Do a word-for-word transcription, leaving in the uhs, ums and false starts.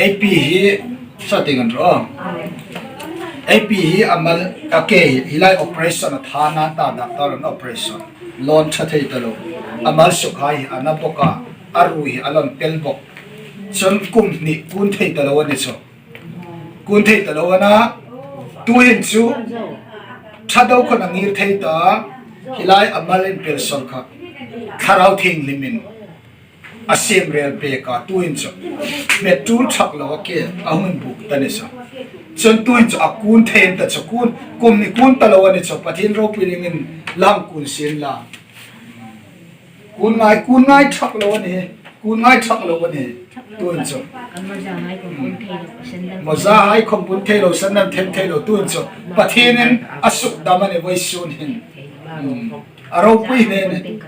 Ei pi hi, sa ti ngan ro. Ei pi hi a mal a ke hi lai operation a tha nan ta doctor an operation. Lawn ṭha thei ta lo. A mal suk hai hi a na bawk a. A ru hi a lawn pel bawk. Chun kum hni kun thei ta lo a ni chu. Kun thei ta lo a na. Tuhin chu ṭha deu khan a ngir thei ta. Hi lai a mal inpel sawr kha Thlarau Thienghlimin a siem rel pek a, tuhin chu hmet tul ṭhak lo a ke a hung buk ta ni chu. Chun tuhin chu a kun thei ta chu, kun, kum hni kun ta lo a ni chu, Pathien ropui dingin la hang kun sien la. Kun ngai, kun ngai ṭhak lo a ni, kun ngai ṭhak lo a ni. Tuhin chu. Moza hai khawm kun thei lo, sandal them thei lo, tuhin chu. Pathienin a suk dam a ni vawisun hin. Hmm. A ropui hne ni.